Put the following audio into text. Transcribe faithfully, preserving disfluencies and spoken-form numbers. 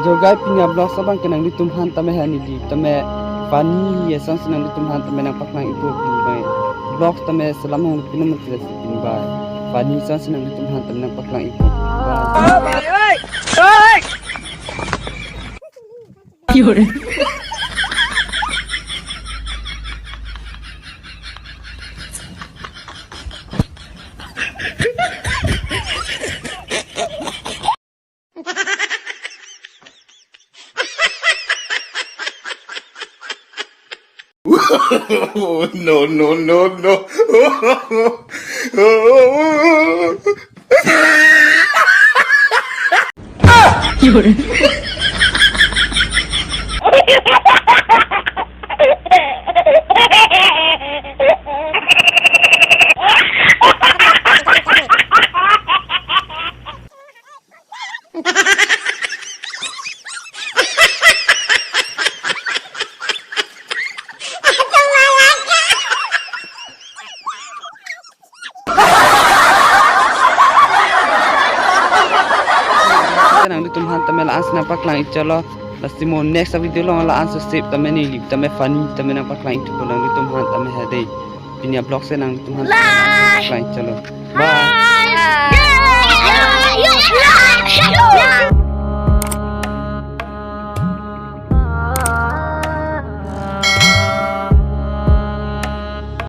So guys, pini a-vlogs abang ke nanglitum aphan tame ha neli tame funny asonsi nanglitum aphan tame nangpaklang ikpo pini abang. Vlogs tame selam hong pini mati si pini abang. Funny asonsi nanglitum aphan tame nangpaklang ikpo. Bye. No, no, no, no. Nanglitum aphan tame la-ansi nangpaklang ik chotlo. Lasi mo next video along la-an sosep tame neli tame funny tame nangpaklang ik thupo nanglitum aphan tame ha dei. Pini a-vlogs nanglitum aphan tame nangpaklang ik chotlo. Bye.